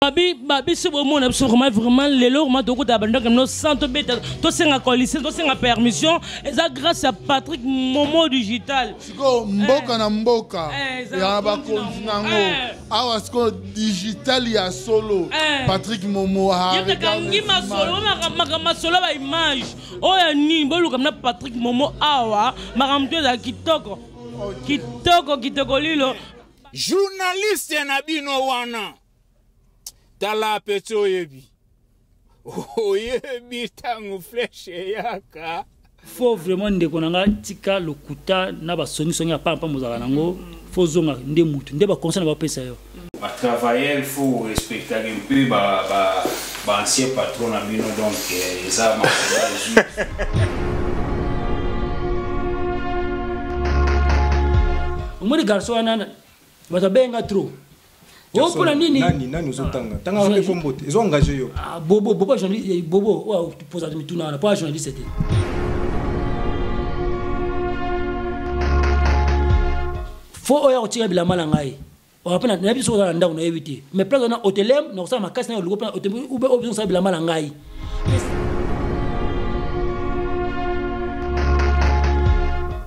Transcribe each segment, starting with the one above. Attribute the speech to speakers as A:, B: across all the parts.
A: Babi biso bomona biso vraiment vraiment lelo vraiment tokota bandako no sans tobeta tosenga coalition tosenga permission eza grâce à Patrick Momo digital.
B: Sikoyo mboka na mboka ya bakonzi nango awa sikoyo digital ya solo Patrick Momo
A: yekangi masolo makambo masolo ba image oyo ya nini boluka na Patrick Momo awa makambo to ezala kitoko kitoko kitoko lilo.
C: Journaliste na bino wana tala petit oyebi oyebi ntango flèche eyaka.
D: Faut vraiment ndeko na nga tika lokuta na ba songi songi ya pamba pamba ozalaka nango, faut ozonga nde mutu nde ba conseil na ba pesa yo.
C: Ba travailleurs faut respecter un peu ba ba ba ancien patron na bino donc eza makolo.
D: Omoni garçon wana bato abenga trop. Oh, mpona nini?
E: Nani, nani ozotanga? Tanga mpe kombo te. Ezo engagé yo.
D: Ah, Bobo, Bobo journaliste, Bobo, oyo poza mituna wana, po journaliste te. Fo oyo akotika bilamba na ngai. Oyo mpe nayebi soki oza na ndako nayebi te. Mais place wana hotelem, nakosala makasi na yo luko mpe hotelem, ou bien oyo osala bilamba na ngai.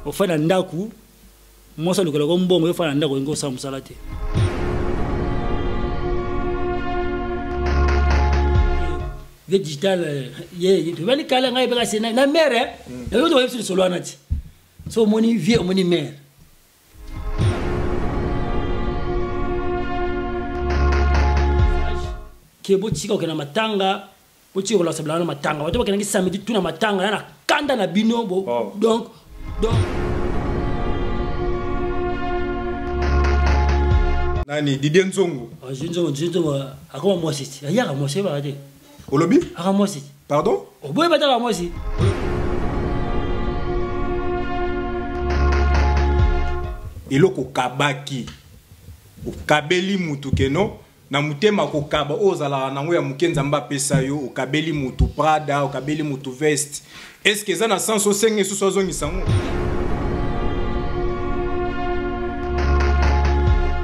D: Ofanda ndako, mwasi alukelaka mbongo, yo ofanda ndako olingi osala mosala te. Vie digital, ye, ye, tobali kala ngai mpe kasi na mère, hein. Nayoki toyebisi lisolo wana ti. So omoni vie, omoni mère. Ke botika kokenda matanga, botika kolakisa bilanga na matanga. Bato bakendaki samedi tuna matanga, na kanda na bino, bo,
E: Oh.
D: donc, donc.
E: Nani, Didier Nzongo.
D: Ah, Didier Nzongo, Didier Nzongo, akoma mwasi ti. Ayaka mwasi, ayebaka te.
E: Olobi?
D: Aka mwasi.
E: Pardon?
D: Oboyi bataka mwasi.
E: Eloko kabaki. Okabeli mutu keno na mutema kokaba oyo ozalaka nango ya moke Nzambe apesa yo, okabeli mutu Prada, okabeli mutu veste. Est-ce que eza na sens osenge susu azongisa ngo?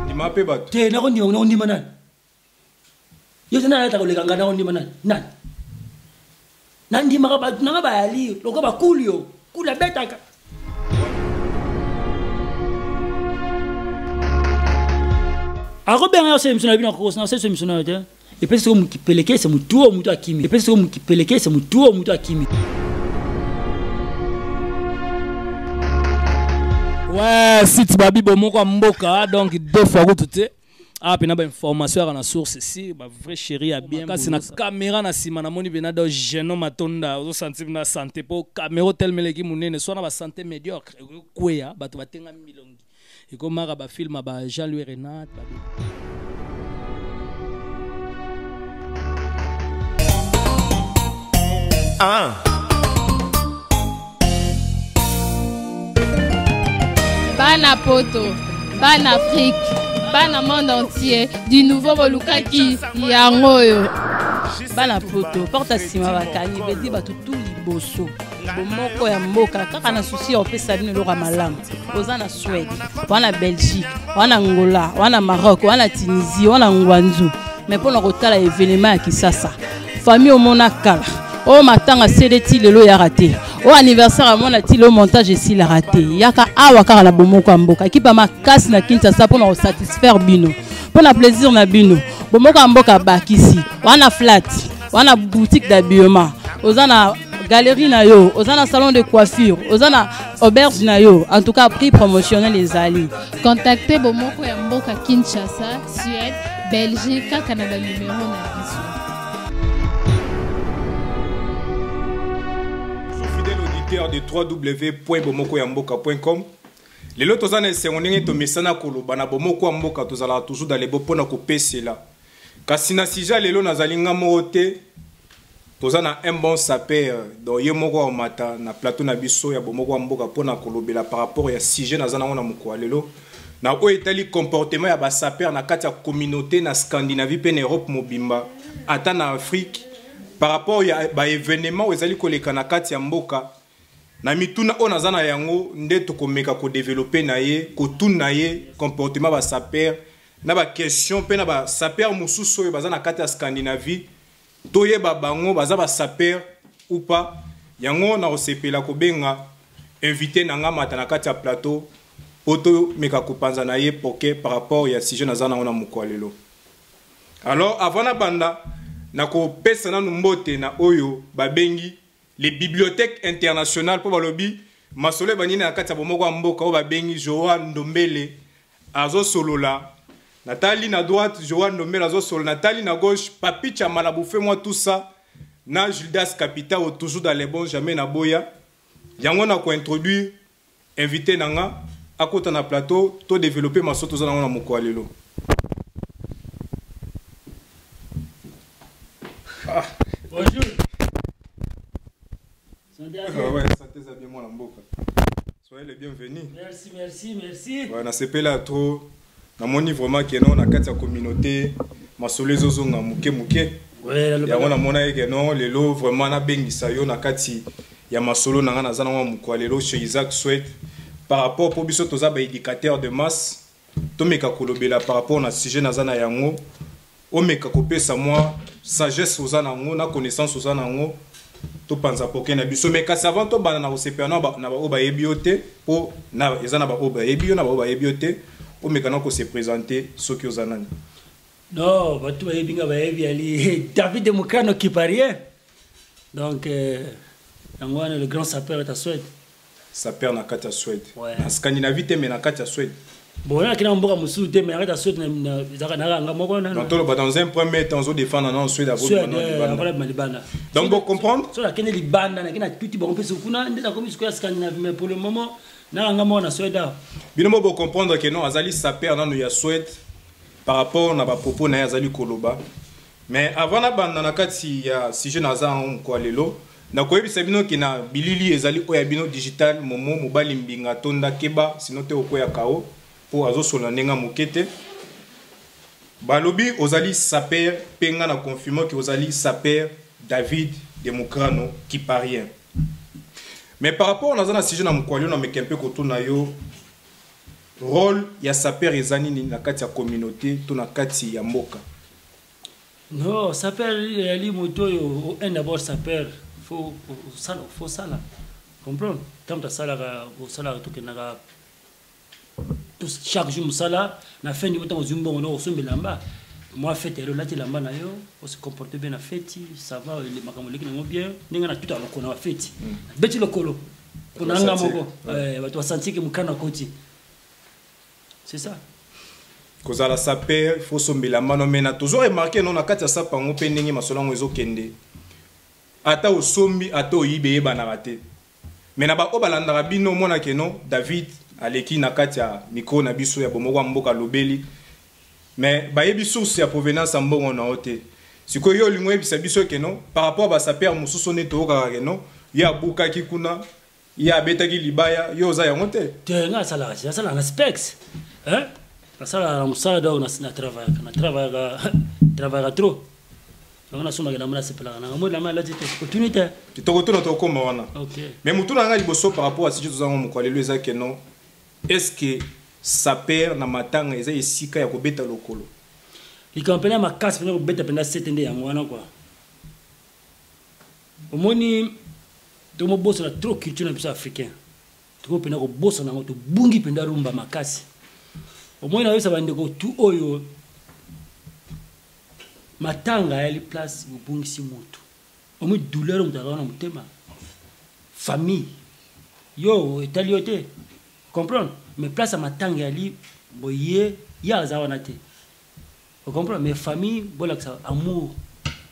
E: Ndima pe bato.
D: Te, nakondima, nakondima nani? Yo te nani alata koleka ngai, nakondima nani? Nani? Nandimaka bato nanga bayali lokola bakuli yo, kuli abetaka. Akobenga yo sasa émission na bino, akokosa na sasa émission na yo te. Epesi soko mokipelekese motu oyo motu akimi. Epesi soko mokipelekese motu oyo motu akimi.
F: Ouais, site babi bomoko ya mboka, donc deux fois kutu te. Ah, pena ba information ya na source si ba vrai chéri ya bien kasi na caméra na sima na moni bena do jeune homme atonda ozo sentir na santé po caméra tellement leki munene soit na ba santé médiocre kweya bato batenga milongi ekomaka ba film ba Jean-Louis Renat ba
G: Ah.
H: Bana Poto, Bana Afrique, Bana monde entier, du nouveau Bolukaki, yango oyo.
I: Bana Poto, porte sima bakangi, bedi bato tout liboso. Bomoko ya mboka, kaka na souci ya kopesa bino eloko ya malamu. Oza na Suède, wana Belgique, wana Angola, wana Maroc, wana Tunisie, wana Ngwanzu. Mais mpona kotala événement ya Kisasa, famille omona kala. Oyo matanga CD ti lelo ya raté. Oyo anniversaire amona ti lelo montage esila raté. Yaka awa kaka na bomoko ya mboka. Ekipa makasi na Kinshasa mpona kosatisfaire bino. Mpona plaisir na bino. Bomoko ya mboka bakisi. Wana flat, wana boutique d'habillement. Oza na galerie na yo, oza na salon de coiffure, oza na auberge na yo. En tout cas, prix promotionnel ezali.
H: Contactez Bomoko ya mboka Kinshasa, Suède, Belgique, kaka na ba numéro na biso.
E: Fidèle auditeur de w w w point bomoko ya mboka point com. Lelo toza na esengo ndenge tomesana koloba na bomoko ya mboka, tozalaka toujours dans les beaux mpona kopesela. Kasi na sujet lelo nazali nga moko te, toza na un bon sapeur, donc ye moko amata na plateau na biso ya bomoko ya mboka mpona kolobela par rapport ya sujet naza nango na mokolo ya lelo. Na oyo etali comportement ya ba sapeur na kati ya communauté na Scandinavie pe na Europe mobimba, ata na Afrique, par rapport ya ba événement oyo ezali koleka na kati ya mboka. Na mituna oyo naza na yango nde tokomeka kodévelopper na ye, kotuna ye comportement ba sapeur Na ba question mpe na ba sapeur mosusu oyo baza na kati ya Scandinavie, toyeba bango baza ba sapeur ou pas. Yango na kosepela kobenga invité na nga mata na kati ya plateau po tomeka kopanza na ye poke par rapport ya sujet naza nango na mokolo ya lelo. Alors avant nabanda, nakopesa nanu mbote na oyo babengi les bibliothèques internationales mpo balobi masolo ebandi na kati ya bomoko ya mboka oyo babengi Joan Ndombele azosolola. Natali na droite Joan Ndombele azosolola, natali na gauche Papi Chamala Bouffez-moi tout ça na Judas Capitao, toujours dans les bons, jamais na boya. Yango na ko-introduire invité na nga akota na plateau to développer masolo toza nango na mokolo ya lelo. Ah.
D: Bonjour.
E: Ah ouais, santé za bien mwana mboka. Soyez les bienvenus.
D: Merci, merci, merci.
E: Ouais, nasepela trop. Namoni vraiment que non na kati ya communauté masolo ezozonga moke moke.
D: Ouais,
E: yango namona ye que non lelo vraiment nabengisa yo na kati ya masolo na nga naza nango mokolo ya lelo chez Isaac Souhaite par rapport po biso toza ba éducateur de masse, tomeka kolobela par rapport na sujet naza na yango, omeka kopesa mwa sagesse oza nango na connaissance oza nango, topanza poke na biso. Mais kasi avant tobanda na kosepela na baoyo bayebi yo te, po na eza na baoyo bayebi yo na baoyo bayebi yo te, omeka na kose présenter soki oza nani.
D: Non, bato bayebi nga bayebi ali David Mukano Kiparien. Donc yango wana le grand sapeur ya Suède.
E: Sapeur na kati ya Suède.
D: Ouais.
E: Na Scandinavie te mais na kati ya Suède.
D: Bon, na kina mboka mosusu te mais na kati ya Suède na ezaka na nga moko na.
E: Donc toloba dans un premier temps ozo défendre na Suède avant
D: Suède,
E: na libanda.
D: avant na libanda.
E: Donc bon comprendre?
D: So na kende libanda na kina tuti bango pesa kuna nde na komi sikoyo ya Scandinavie mais pour le moment na nga moko na Suède.
E: Bino mo bo comprendre que non azali sapeur nanu ya Suède par rapport na ba propos na ye azali koloba. Mais avant na banda na kati ya sujet naza kwa lelo, na koyebisa bino ke na bilili ezali oyo ya bino digital momo mobali mbinga tonda keba sino te okoya kao po azosola ndenge moke te. Balobi ozali sapeur pe nga na confirme ke ozali sapeur David Democrano qui parien. Mais par rapport naza na sujet na mokwali na meke mpe kotuna yo rôle ya sapeur eza nini na kati ya communauté to na kati ya mboka?
D: Non, sapeur ezali moto oyo un d'abord sapeur faut osala, faut osala. Comprendre? Tant asalaka, osalaka tokendaka tous chaque jour mosala na fin du temps ozwi mbongo na osomba elamba. Moi fête elo lati elamba na yo, o se comporte bien na fête, ça va, makambo eleki nango bien. Ndenge na tuta lokolo na fête. Beti lokolo. Pona nga moko. Bato basanti ke mokana koti. C'est ça.
E: Kozala sapeur, il faut sombela mano mais na toujours remarqué non na kati ya sapa ngo pe ndenge masolo ngo ezokende. Ata osombi, ata oyibe yebanaka te. Mais na ba oyo balandaka bino omona ke non David aleki na kati ya micro na biso ya bomoko ya mboka lobeli. Mais bayebi source ya provenance ya mbongo na yo te. Sikoyo yo olingi oyebisa biso ke non par rapport ba sapeur mosusu nde toyokaka ke non ye abukaki kuna, ye abetaki libaya, yo oza yango te.
D: Te, nga asalaka te, asalaka na specs. Hein? Asalaka na mosala donc na travaillaka, na travaillaka, travaillaka trop. Donc na somaka na sepelaka na ngambo na malati te. Otuni te.
E: Kitoko tuna tokoma wana.
D: OK.
E: Mais mutu na nga liboso par rapport à sujet tozango mokolo lelo eza ke non est-ce que sapeur na matanga eza esika ya kobeta lokolo?
D: Likambo pena makasi pena kobeta pena sete nde yango wana quoi. Omoni tomobosa na trop culture na biso africain. Toko pena kobosa nango tobungi penda rumba makasi. Omoni na yosa bandeko tu oyo matanga ya li place bobungisi moto. Omoni douleur moto azala na motema. Famille yo etali yo te. Comprendre? Mais place ya matanga ya li boye ya aza wana te. Vous comprenez? Mais famille bolakisa amour.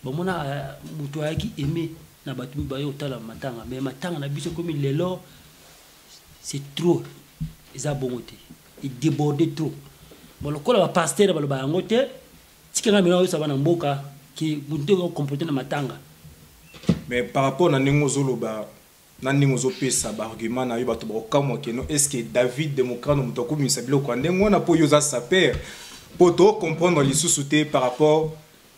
D: Bomona moto ayaki aimé na bato mibale otala matanga. Mais matanga na biso komi lelo c'est trop. Eza bongo te. Il débordait trop. Bon lokola ba pasteur baloba yango te. Tika nga mina oyesa bana mboka ki moto oyo comporter na matanga.
E: Mais par rapport na ndenge ozoloba na ndenge ozopesa ba argument na yo bato bakokamwa ke non est-ce que David Democrano moto akomisa biloko ya ndenge wana po yo oza sapeur po to comprendre lisusu te par rapport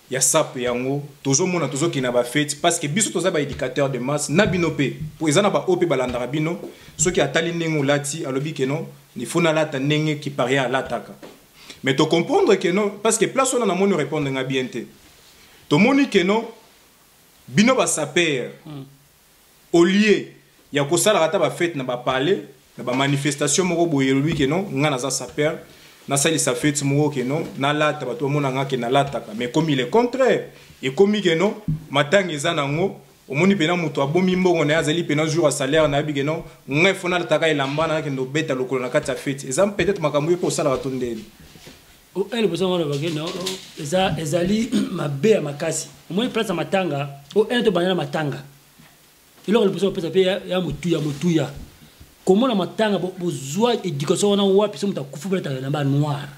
E: ya sape yango tozomona tozokende na ba fête parce que biso toza ba éducateur de masse na bino pe po eza na ba oyo pe balandaka bino soki atali ndenge olati alobi ke non il faut nalata ndenge kiparia alataka. Mais tocomprendre que non, parce que place wana namoni répondre nga bien te. Tomoni que non, bino basapeurs, au lieu ya kosalaka ata bafête na bapalais, na bamanifestation moko boye, elobi que non, nga naza sapeur, nasalisa fête moko que non, nalata, bato bamona nga ke nalataka. Mais comme il est contraire, ekomi que non, matanga eza nango, omoni mpena moto abomi mbongo na ye, azali mpena jour ya salaire, nayebi que non, ngai fo nalataka elamba, nakende obeta lokolo na kati ya fête. Eza peut-être makambo ye mpe osalaka to ndeni?
D: Liboso ngo lobaki no, eza ezali mabe ya makasi. Omoni place ya matanga o ene, tobanda na matanga. Eloko liboso bapesa mpe ya motuya, motuya komona matanga, bozwa éducation wana wapi? So moto akufi, bolataka elamba noir.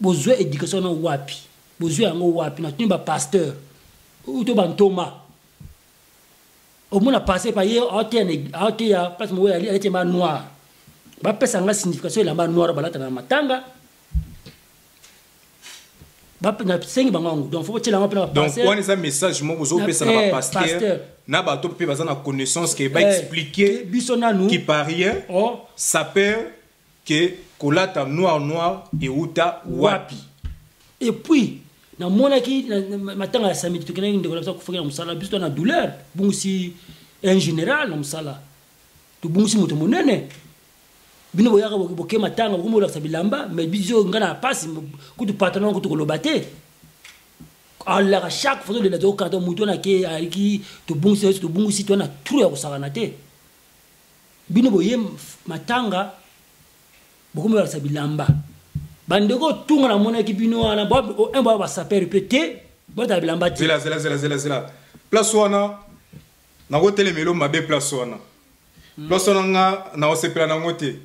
D: Bozwa éducation wana wapi? Bozwa yango wapi? Natuni bapasteur to bantoma. Omona pasteur pa ye aoteya place moko alati elamba noir. Bapesa nga signification elamba noir balata na matanga. Nasengi bango yango. Donc fo botiela yango mpe na
E: Donc wana eza message moko ozopesa na bapasteur na bato mpe baza na connaissance ke baexpliquer
D: biso nanu.
E: Qui par rien sapeur ke kolata noir noir euta wapi?
D: Et puis namonaki matanga ya samedi, tokendaki, ndeko na biso akufaki na mosala. Biso to na douleur, bungisi un général na mosala, tobungisi moto monene. Bino boyaka, boke matanga, bokomi bolakisa bilamba. Mais biso, nga na pasi kutu, patron kutu koloba te, alaka chaque fois tolela, tokata motu wana ke aliki. Tobungisi, tobungisi to na trou ya kosakana te. Bino boye matanga, bokomi bolakisa bilamba. Bandeko tunga, namonaki bino wana un boya basapeurs mpe te, botala bilamba te.
E: Zela, zela, zela, zela, zela. Place wana nakotelemela mabe. Place wana nga naosepela nango te,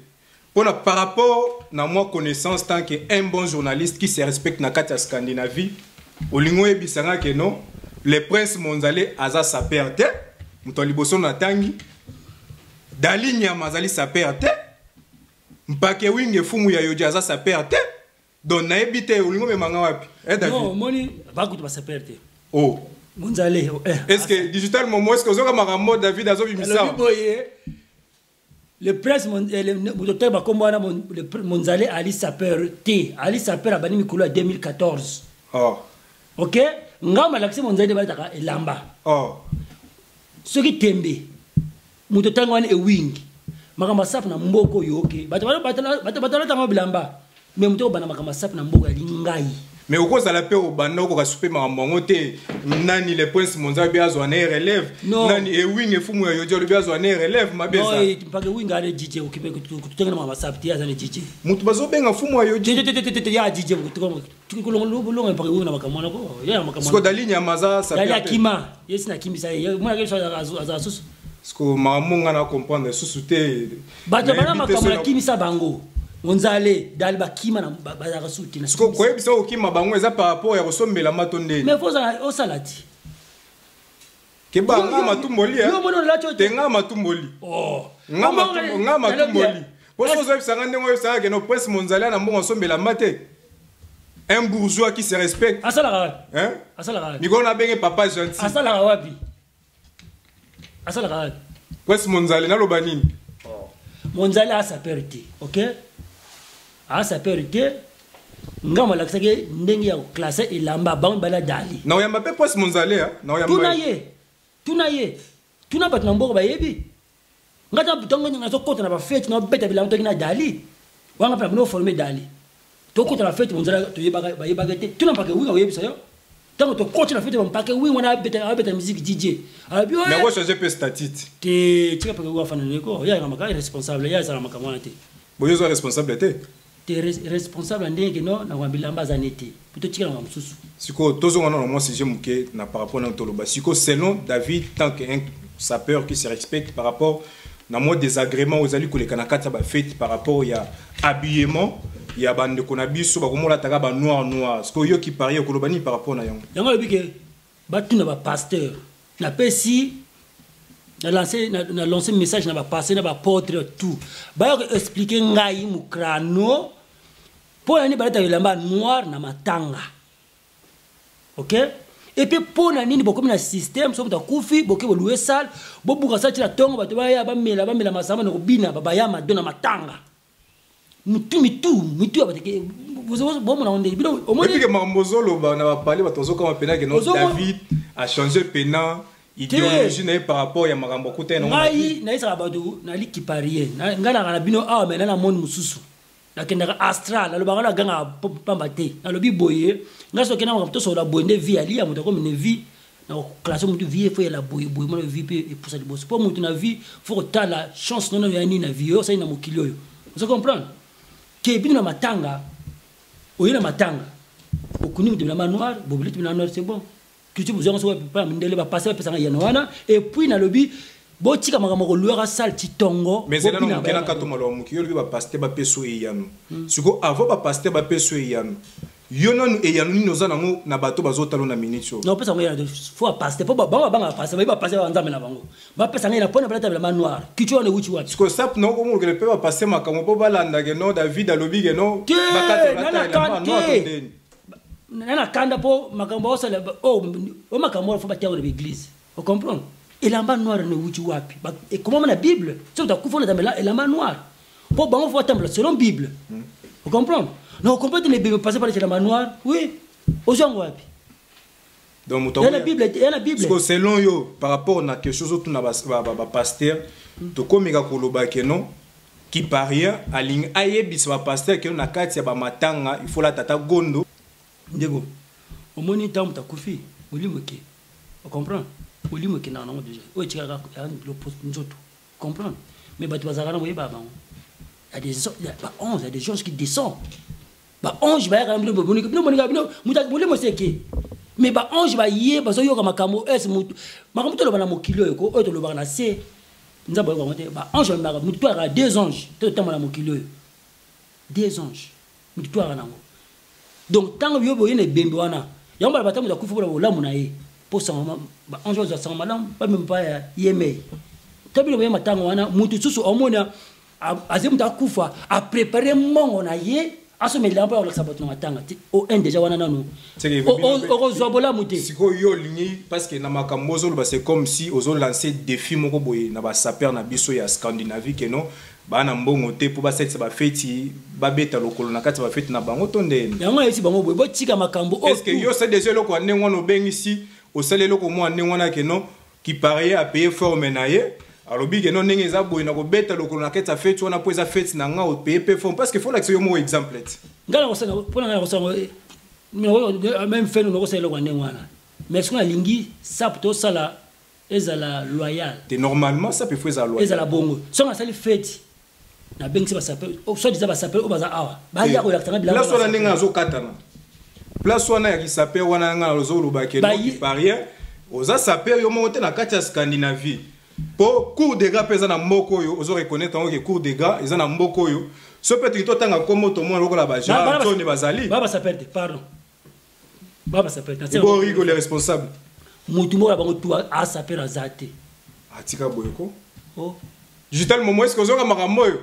E: mpona par rapport na moi connaissance tant que un bon journaliste qui se respecte na kati ya Scandinavie, olingi oyebisanga ke non, le prince Monzale aza sapeur te, moto ya liboso na tangi Dali Nyama azali sapeur te, Mpake Winge Fumu ya Yoji aza sapeur te. Donc nayebi te olingi omemanga wapi, eh, David?
D: Non, omoni bakutu basapeurs te.
E: Oh.
D: Monzale, eh.
E: Est ce que digital momo, est ce que ozoka makambo David azobimisa?
D: Boye le prince, moto te bakombo wana, Monzale ali sapeur te. Ali sapeur abandi mikolo ya 2014.
E: Oh.
D: Ok, ngambo alakisi Monzale nde balataka elamba.
E: Oh.
D: Soki tembe moto ntango wana ewingi makambo asafu na mboka oyo, oke bato balatanga bilamba, mais moto okobanda makambo asafu na mboka yali ngai.
E: Mais okozala mpe obanda, okoka supe makambo yango te. Nani le prince Monza alobi azwa na ye relève? Nani Ewing Efumu ya Yodi alobi azwa na ye relève mabe?
D: Eza mpaka Ewing ale DJ, tutenge na makambo asafu te, aza na DJ.
E: Moto bazobenga Fumu ya Yodi.
D: Ya DJ longa mpaka Ewing na makambo wana ko ya makambo.
E: Siko Dali Nyama aza
D: Dali akima ye, sina akimisa ye, mwana ke azala susu.
E: Siko makambo nga na comprendre susu te.
D: Bato bana makambo nakimisa bango, Ngonzale, Dali bakima na bazalaka su te.
E: Siko koyebisa okima bango eza par rapport ya kosombela mato ndeni?
D: Mais fo osala ti.
E: Keba nga matumboli te, nga matumboli, nga matumboli. Poso ozoyebisanga ndenge oyebisanga ke no, prince Monzale na mbongo asombela ma te, un bourgeois qui se respecte.
D: Asalaka wapi? Asalaka wapi?
E: Mikolo nabenge papa gentil.
D: Asalaka wapi? Asalaka wapi?
E: Prince Monzale, naloba nini?
D: Monzale asapeur te, ok, asapeur te. Ngambo alakisaki ndenge ya koclasser elamba bango mibale, Dali.
E: Na oyamba mpe prince Monzale.
D: Tuna ye, tuna ye, tuna bato na mboka bayebi. Nga ntango nazokota na bafête, nabeta bilamba, toki na Dali wanga mpe na bino forme Dali, tokota na fête Monzale, toyebaka, bayebaka te. Tuna mpaka winga, oyebisa yo ntango tokoti na fête, mpaka winga wana abeta musique, DJ
E: alobi. Mais ochange mpe statut.
D: Te, tika mpaka winga afanda ndeko ye akamaka responsable, ye azala makambo wana te.
E: Boyo oza responsable te?
D: Te, responsable ya ndenge no na bilamba aza ne te, po totikala makambo mosusu.
E: Sikoyo tozonga nano mwa sujet moke na par rapport na toloba. Sikoyo, selon David, tant que un sapeur qui se respecte, par rapport na mwa désagrément ozali koleka na kati ya bafête par rapport ya habillement ya bandeko na biso, bakomolataka banoir noir, sikoyo oyoki parie okoloba nini par rapport na yango?
D: Yango alobi ke batuna bapasteur. Napesi na lancé message na bapasteur, na baapôtre, tout baya koexpliquer ngai mokrano mpo na nini balataka elamba noir na matanga, ok? Et puis mpo na nini bokomi na système soki moto akufi, boke bolouer salle, bobuka salle tina ntongo, bato baya bamela, bamela masamba na kobina, babayama do na matanga? Mitu mitu mitu ya bato bomona ngo ndenge bino omoni.
E: Epike makambo ozoloba na bapale, bato bazokama mpena ke no David achange pena idéologie na ye par rapport ya makambo akutani nango.
D: Ngai nayesaka bato nalikipa rien. Ngai naka na bino awa mena na monde mosusu, nakendaka astral, nalobaka, nagangaka pamba te. Nalobi boye, ngai soki okenda makambo tosolola boye nde vie alia moto akomi ne vie na classe motu vie fo yela boye boye, mona vie mpe epusa liboso mpo motu na vie fo kotala chance nono ya nini na vie oyo osali na mokili oyo. Ozo comprendre ke bino na matanga, oye na matanga, okundi moto bilamba noir, bobili bilamba noir, c'est bon. Culture bozwanga soki pa mindele bapase bapesanga yano wana. Et puis nalobi botika makambo koluaka sale titongo.
E: Mais zela na moke na kato maloba moke. Yo olobi bapaster bapesa oyo eyano. Sikoyo avant bapaster bapesa oyo eyano, yo nanu eyano nini oza nango na bato bazotala na minute oyo?
D: Naopesa yango eyano fo bapaster, mpo bango babanga bapaster, bayebi bapaster ba nzambe na bango, bapesa ngai na mpona balata bilamba noir. Culture wana ewuti wapi?
E: Sikoyo sap na okomolokele mpe bapaster makambo mpo balandake no David alobi ke no
D: te
E: bakata
D: nana
E: elamba noir to
D: te
E: ndeni?
D: Nana kanda mpo makambo aosala o makambo wana fo batia yango na baeglise. Ocomprendre elamba noir na ewuti wapi? Ekomama na Bible soki moto akufa olata elamba noir mpo bango fo batambola selon Bible. Ocomprendre na ocomprendre te na ebembe passe balata elamba noir, oui, ozwa yango wapi?
E: Donc moto
D: Ya na Bible te, ya na Bible.
E: Sikoyo selon yo, par rapport na question ozotuna bapaster, tokomeka koloba ke non, kiparien alingi ayebisa bapaster ke no na kati ya bamatanga il faut lata ata gondo.
D: Ndeko, omoni ntango moto akufi, molimo eke, ocomprendre, molimo ekendaka nango déjà, oyo etikaka ya nzoto, comprendre. Mais bato bazalaka na boyebaka bango, ya des ya ba ange, ya des gens qui descend, ba ange bayaka na bino, bomonika bino, monika bino moto molimo seke, mais ba ange baye bazoyoka makambo ese moto, makambo toloba na mokili oyo ko oyo tolobaka na se, nzambe ayoka yango te. Ba ange bamemaka moto to ayaka, deux anges te totambola na mokili oyo, deux anges moto to ayaka nango. Donc ntango yo boye na ebembe wana, yango bala bata moto akufi mpona bolamu na ye, mpo sango ba ange bazwa sango malamu, bamema mpa ya ye mei to bino boye matango wana. Moto susu omona azali moto akufa, aprepare mbongo na ye, asomba elamba mpo ya kolakisa bato na matanga te. O un déjà wana nanu okozwa bolamu te.
E: Sikoyo yo olingi, parce que na makambo ozoloba, c'est comme si ozolance défi moko boye na basaper na biso ya Scandinavie ke no baa na mbongo te mpo basalisa bafeti, babeta lokolo na kati ya bafeti na bango to ndeni.
D: Yango nayebisi bango boye, botika makambo oyo
E: est ce que yo osali déjà eloko ya ndenge wana? Obengisi, osali eloko mwa ndenge wana ke non, kiparie apaye forme na ye, alobi ke no ndenge eza boye na kobeta lokolo na kati ya feti wana mpo eza feti na nga, opaye mpe forme, parce que faut lakisa yo moko exemple te.
D: Ngai nakosala, mpo na ngai nakosala même fene, nakosala eloko ya ndenge wana, mais soki nalingi sap tosala ezala loyal.
E: Te, normalement ça peut faut ezala loyal.
D: Ezala bongo, soki nasali feti, nabengisi basaper, soit disant basaper oyo baza awa, baya kolakisa nga bilamba.
E: Place wana ndenge azokatana, place wana ya kisaper wana, nga azoloba ke non, kiparien oza saper yo moko te na kati ya Scandinavie, mpo cour de gras mpe eza na mboka oyo ozo reconnaître yango ke cour de gras eza na mboka oyo. So mpe toki totanga kombo, tomona lokola bagenre Antoni bazali.
D: Ba basaper te, pardon, ba basaper te.
E: Ebo Rigo le responsable.
D: Motu moko na bango tu asaper aza te.
E: Atika boye ko.
D: Oh.
E: Digital Momo, est ce que ozoka makambo oyo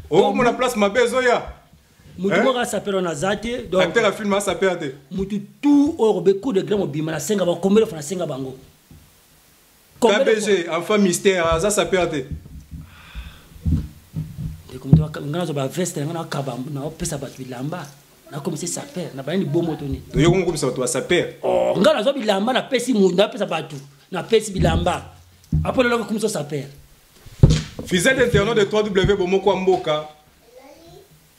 E: okomona place mabe ezoya?
D: Motu
E: Hein?
D: moko asaper wana aza te, donc
E: Acteur ya film asaper te.
D: Motu tu oyo kobe coup de grand mobima, nasenga bango combien de fois, nasenga bango combien de fois?
E: KBG enfant mystère aza saper te.
D: Ndeko, moto ngai nazwa baveste na ngai, nakaba, naopesa bato bilamba, nakomisa saper na banani bomo to nini?
E: Yo kokomisa bato basaper?
D: Oh, ngai nazwa bilamba, napesi motu, napesa bato, napesi bilamba, apo lelo kokomisa saper.
E: Fidèle internaute de 3W Bomoko ya Mboka,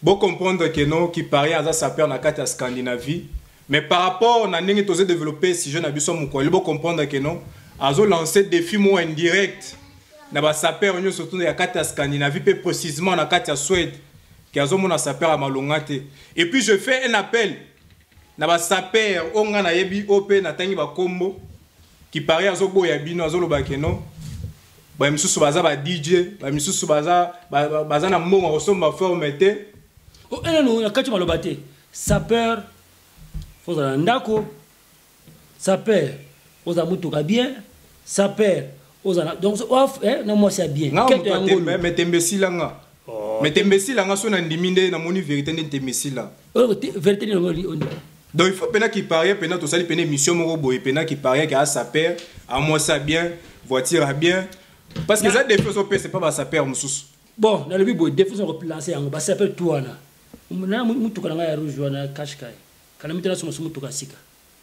E: bocomprendre que non, kiparia aza saper na kati ya Scandinavie, mais par rapport na ndenge tozo développer sujet na biso mokolo, bocomprendre que non, azo lancer défi moko indirect na basaper nyonso surtout ya kati ya Scandinavie mpe précisément na kati ya Suède, ke azomona saper ya malonga te. Et puis je fais un appel na basaper oyo ngai nayebi, oyo mpe natangi bakombo. Kiparia azoboya bino, azoloba ke non, bamisusu baza ba DJ, bamisusu baza baza na mbongo ya kosomba forme te.
D: O enanu na kati maloba te, sapeur ozala na ndako, sapeur ozala motuka bien, sapeur ozala donc na mwasi ya bien.
E: Nga
D: keto
E: moto
D: ya
E: atembe
D: ngolu.
E: Me tembe esila nga, me tembe esila nga so nandimi nde namoni vérité nde tembe esila.
D: Oyo vérité nini oni?
E: Donc il faut pena kiparia pena tosali pena émission moko boye pena kiparia ke asaper amwasi ya bien, voiture ya bien, parce que eza défi ozopesa epa basaper mosusu.
D: Bon, nalobi boye, défi na kolancer yango, basapeur tout wana. Na mutuka na ngai ya rouge wana, kashkai kana mito nasoma so mutuka sika,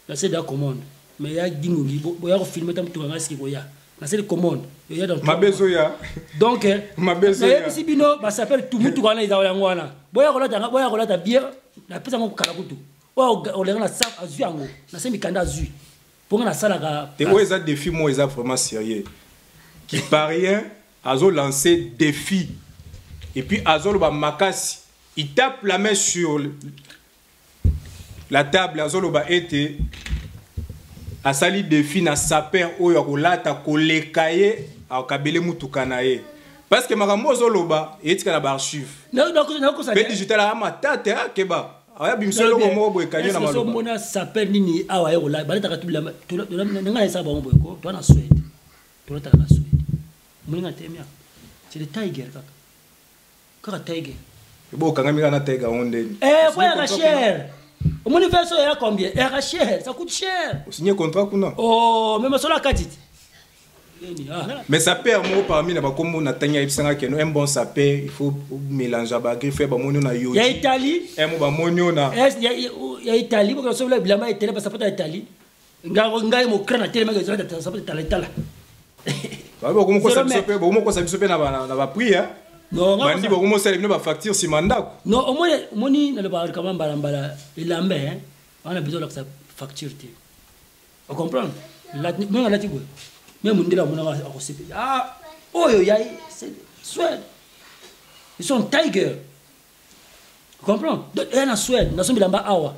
D: nasali da commande, mais ya dingongi boya kofilme ta mutuka ngai siki koya, nasali commande ya dans
E: Mabe ezoya.
D: Donc
E: Mabe ezoya.
D: nayebisi bino basapeur tout, mutuka wana ezala yango wana, boya kolata boya kolata bien, napesa yango kala kutu oyo olenga na sa azwi yango, nasali mikanda azwi mponga nasalaka.
E: Te, oyo eza défi moko eza vraiment sérieux. Qui parien azolancer défi et puis azoloba makasi, il tape la main sur la table, azoloba ete asali défi na sapeur oyo akolata koleka ye, akabele mutuka na ye, parce que makambo ozoloba eyetika na baarchive.
D: Nakosa.
E: Mpe digital aya matata, akeba aya bimisa eloko moko boye ekangi na maloba.
D: Omona sapeur nini awa ye kolata? Balataka tu bilamba ngai nayesaka bango boye ko toa na Suède, tolataka na Suède. Moninga temia, c'est le Tiger, kaka kaka Tiger.
E: Ebo okangami kaka na Tiger yango ndeni?
D: Eh, po yaka cher. Omoni verso ya combien? Eyaka cher, ça coûte cher.
E: Osigné contrat kuna?
D: Oh, mais masolo akati te. Nini, ah.
E: Mais sapeur moko parmi na bakombo na ntangi ayebisanga keno un bon sapeur, il faut mélange bagriffe, bamoni oyo na yoji.
D: Ya Italie.
E: Mo bamoni oyo na
D: Ya Italie, bokosobola bilamba ya Italie, basapato ya Italie. Ngai mokra na telemaki ezalaka sapato etala etala.
E: Bokomokosa
D: Zéro
E: biso mpe, bokomokosa biso mpe na baprix.
D: Non, nga
E: bandi bokomosala bino bafacture nsima ndako.
D: Non, omoni nalobaka likama mbala mbala, elamba hein, wana besoin olakisa facture te, ocomprendre? Ndenge alati boye, me mondele amonaka akosepela. Ah, oyo ya c'est Suède, ils sont Tiger, comprendre? Donc eya na Suède, nasombi bilamba awa.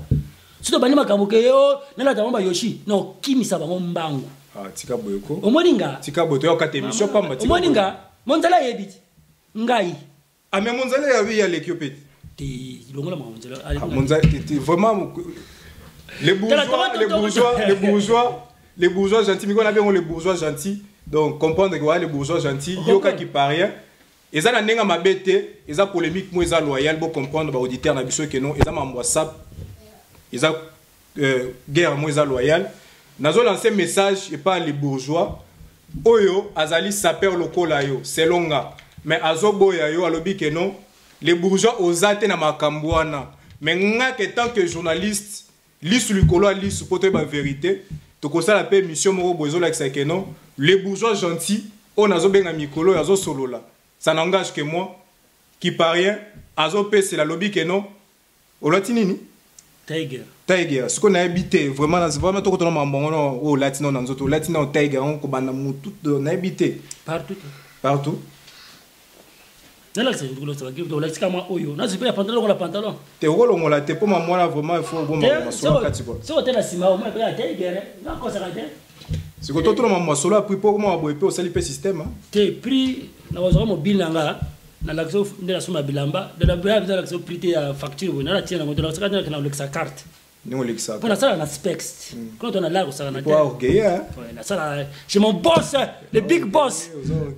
D: Soki tobandi makambo ke yo nalata bango bayoshi na okimisa bango mbangu.
E: Ah, tika boye ko.
D: Omoni nga?
E: Tika boye, toyokata émission pamba, tika
D: Omoni
E: boye.
D: nga monzala ayebi ti ngai.
E: Ah, mais monzala yabi aleki yo mpe.
D: Te, longola makambo nzela.
E: Ah, monzala vraiment les bourgeois, les bourgeois, les bourgeois, les bourgeois gentils, mais on a bien les bourgeois gentils, donc comprendre que ouais, les bourgeois gentils, yoka qui parient, eza na ndenge mabe te, eza polémique mo eza loyal, bo comprendre ba auditeur na biso ke non, eza mambo ya sap, eza guerre mo eza loyal. Nazo lancer message epa les bourgeois oyo azali sapeur lokola yo, selon nga, mais azoboya yo, alobi ke non, les bourgeois oza te na makambo wana, mais nga ke tant que journaliste, lisu likolo ya lisu po toyeba vérité, tokosala mpe émission moko boye ezolakisa ke non, les bourgeois gentils oyo nazobenga mikolo oyo azosolola, ça n'engage que moi qui parien azopesela, alobi ke non, olati nini?
D: Tiger.
E: Tiger. Sikoyo nayebi te vraiment, vraiment tokotona makambo yango no, oyo olati nao na nzoto, olati nao Tiger yango kobanda motu, nayebi te.
D: Partout.
E: Partout.
D: Nalakisa olakisika mwa oyo nazwi mpe ya pantalon, lokola pantalon.
E: Te, okolongola te mpo mamwana, vraiment il faut oboma masolo kati kwa.
D: Soki otela nsima, omona mpe ya Tiger, nakosaka te.
E: Sikoyo totuna masolo ya prix mpo mwa boye mpe osali mpe système, hein?
D: Te, prix nakozwaka mobile na nga, nalakisa nde nasomba bilamba, nalakisa prix te ya facture boye, nalatia nango te, nalakisaka te, nalakisa carte.
E: Ndenge olekisaka.
D: Mpo nasala na specs kuna, to nalaka kosaka na te.
E: Po orgueilleux, hein?
D: Ouais, nasala chez mon boss, le big boss.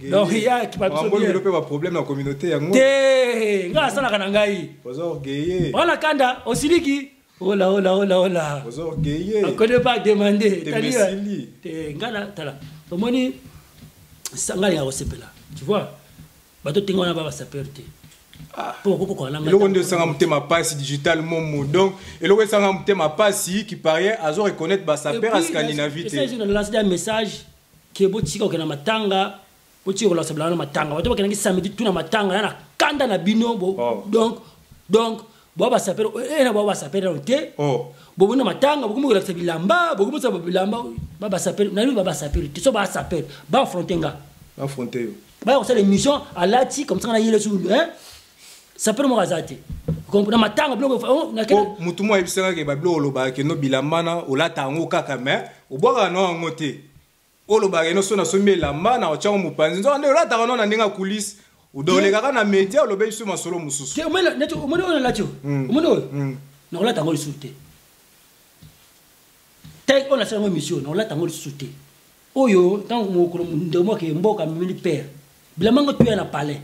D: Donc ya kipa biso
E: Makambo
D: bien.
E: lelo mpe baproblème na communauté yango.
D: Te, nga asalaka na ngai.
E: Oza orgueilleux.
D: Wana kanda osiliki, ola ola ola ola.
E: Oza orgueilleux.
D: Akone pas demander.
E: Te
D: Tali,
E: mesili.
D: Te, nga na tala, omoni nga alinga kosepela, tu vois, bato tenga wana ba basapeur te mpo bakokokoka na ngai.
E: Eloko nde esanga motema pasi, digital momo, donc eloko esanga motema pasi, qui parien azo reconnaître basapeur ya Scandinavie te.
D: Na lance un message ke botika kokende na matanga, botika kolakisa bilanga na matanga. Bato bakendaki samedi tu na matanga ya na kanda na bino
E: Oh.
D: Donc boa basapeur na boa basapeur nano te.
E: Oh.
D: Bobomi na matanga, bokomi kolakisa bilamba, bokomi kosala bilamba ba basapeur nani, ba basapeur te. So basapeur baaffronte nga.
E: Affronte yo.
D: Baya kosala émission, alati comme ça na yele su, hein, sapeur moko aza te na matanga biloko oh,
E: po motu mo ayebisaka ke babiloko olobaka keno bilamba na olata yango kaka, mais obwakaka na yango te, olobaka eno so nasombi elamba na otyango mopanzi, nzoka nde olataka no na ndenge ya coulisse, olekaka na média, olobi biso masolo mosusu.
D: Te, omoni neti omoni oyo nalati oyo, omoni oyo, nakolata yango lisusu te. Te, oyo nasala yango émission, nakolata yango lisusu te. Oyo ntango mokolo ndeko moko akeye mboka, amemeli pere bilamba ngo tuya na palais.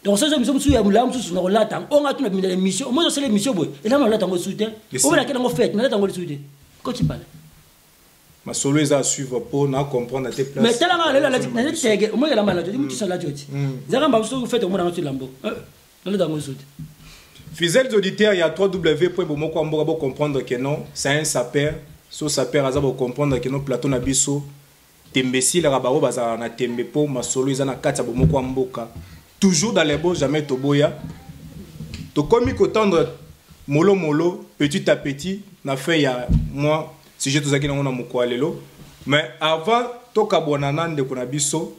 D: Donc soki émission mosusu ya molaa mosusu, nakolata yango. Oyo nga tuna bimela émission, omoni osala émission boye, elamba nalata yango lisusu te. Oyo nakende yango fête, nalata yango lisusu te, koti palais.
E: Masolo eza à suivre mpo na comprendre te place.
D: Mais tala nga lelo alati na tege omoi elamba alati mutu alati oti zaka mba soki fete omona ngo lambo nalota ngo suti.
E: Fidèles auditeurs, il y a www.bomokoamboka pour comprendre que non, c'est un sapeur. So sapeur aza pour comprendre que non plateau na biso tembe silaka bango bazala na tembe po masolo eza na kati ya bomoko ya mboka. Toujours dans les bons, jamais toboya. Tokomi kotendre molo molo petit à petit na fin ya moi sujet tozalaki nango na mokolo ya lelo. Mais avant tokabwana na ndeko na biso,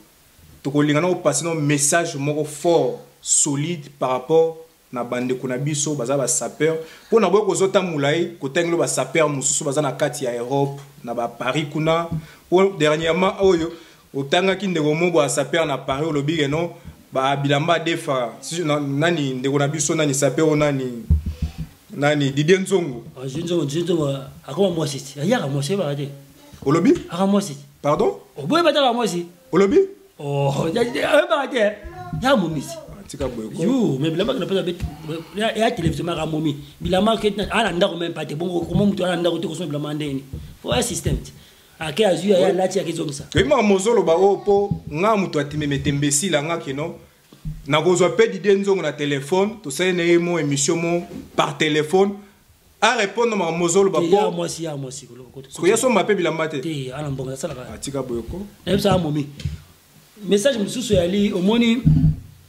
E: tokolinga na kopase no message moko fort solide par rapport na bandeko na biso baza basapeur, mpo na boye kozota molai kotangelo basapeur mosusu baza na kati ya Europe na baparis kuna. Mpo dernièrement oyo otangaki ndeko moko ya sapeur na Paris, olobi ke non, babilamba adefa nani ndeko na biso nani sapeur oyo nani nani Didier Nzongo.
D: Nzongo, Nzongo akoma mwasi ti ayaka mwasi oyebaka te.
E: Olobi?
D: Aka mwasi.
E: Pardon?
D: Oboyi bataka mwasi.
E: Olobi?
D: Oyebaka te, yaka momisi.
E: Tika boye ko.
D: Yo, mais bilamba kana pesa ya télévision maka momi. Bilamba ke ala ndako même pas te bongo komo mutu ala ndako te kosomba bilamba ndeni. Faut un système ti. Ake azui ya lati ya kezongisa.
E: Oyebi makambo ozoloba oyo mpo nga moto atimeme tembesila nga keno nakozwa mpe Didier Nzongo na telefone, tosali na ye mo émission mo par téléphone, arépondre makambo ozoloba.
D: Ya
E: mpo
D: mwasi, ya mwasi.
E: Soki asomba mpe bilamba te.
D: Te, ala mbongo asalaka.
E: Atika boye ko.
D: Nayebisaka momi. Message mosusu yali omoni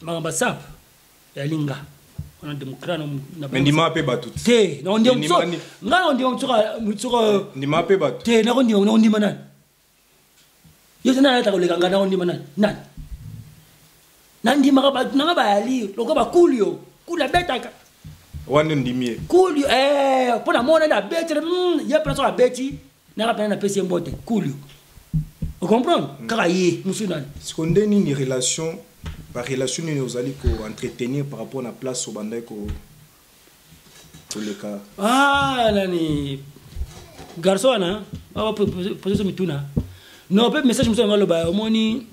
D: makambo ya sap yali nga wana démocrate na
E: me ndima mpe bato te.
D: Te, nakondima.
E: Ndima
D: nga nakondima mutsuka.
E: Ndima mpe bato.
D: Te, nakondima, nakondima nani? Yo te nani alata koleka nga? Nakondima nani? Nani nandimaka? Bato nanga bayali lokola bakuli yo kuli abetaka.
E: Wana ndimi ye.
D: Kuli mpo na mona abeti ye mpena soki abeti naka mpena napesi ye mbote kuli, ocomprendre kaka ye mosusu nani?
E: Siko nde nini relation, barelation nini ozali koentretenir par rapport na place obandaki koleka?
D: Ah, nani garçon wana pose so mituna non mpe message mosusu yango aloba omoni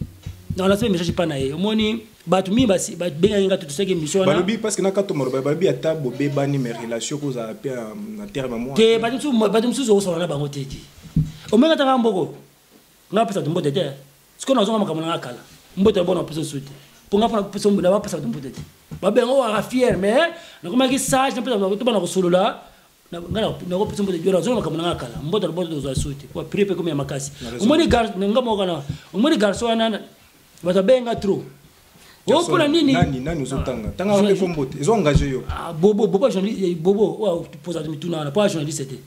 D: nalasi mpe message epa na ye omoni bato mingi babengaki nga totosalaki émission wana.
E: Balobi parce que na kato maloba balobi ata bobebani, mais relation kozala mpe na terme mwa.
D: Te, bato mosusu okosala na bango te. Ti omenga taka mboko nga apesa bato mbote te. Sikoyo nazonga makambo nanga kala, mbote na bona apesa osu te mpo nga mpona bapesa bato mbote te. Babenga oyo aka fier, mais nakomaki sage, napesa bato bana kosolola. Nga nakopesa mbote yo, nazonga makambo nanga kala, mbote na bote tozwa su te po prix mpe komi ya makasi. Omoni nga moko wana, omoni garçon wana, bato abenga trop o mpona nini?
E: Nani nani ozotanga tanga mpe kombo te, ezo engage yo.
D: Ah, bobo, bobo journaliste, bobo oyo poza mituna wana po journaliste te,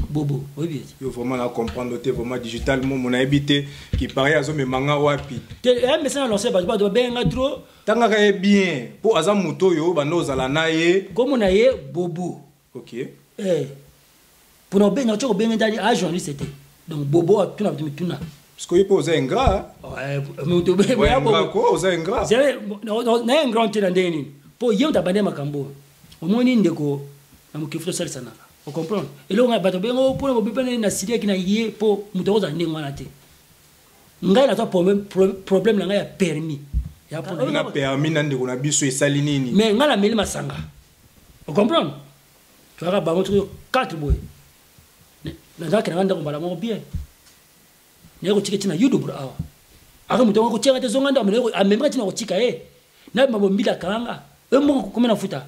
D: bobo oyebi ete.
E: Yo vraiment na comprendre te, vraiment digital momo nayebi te ki pareil azomemanga wapi.
D: Te, ya message na lancé bato babenga trop.
E: Tangaka ye bien mpo aza moto oyo banda ozala na ye.
D: Kombo na ye bobo.
E: Ok.
D: Mpona obenga otya kobenga ndani a journaliste te, donc bobo atuna bato mituna.
E: Parce que yo mpe oza ingrat.
D: Oya
E: ingrat ko, oza ingrat.
D: Na ye ingrat te na ndenge nini? Mpo ye moto abandi makambo oyo. Omoni ndeko na mokili, fo tosalisanaka, ocomprendre eloko ngai bato benga mpona bobebani na siliaki na ye mpo moto akozala ndenge wana te. Ngai nazwa problème na ngai ya permis ya
E: na permis na ndeko na biso esali nini?
D: Mais ngai nameli masanga, ocomprendre, toyaka bango soki 4 boye, nazalaki na ngai ndako mbala moko bien, naye kotika ntina yudubra awa aka moto yango kotianga te zonga ndako, amemaka ntina kotika ye nabima bombila akanganga e mbongo komi na futa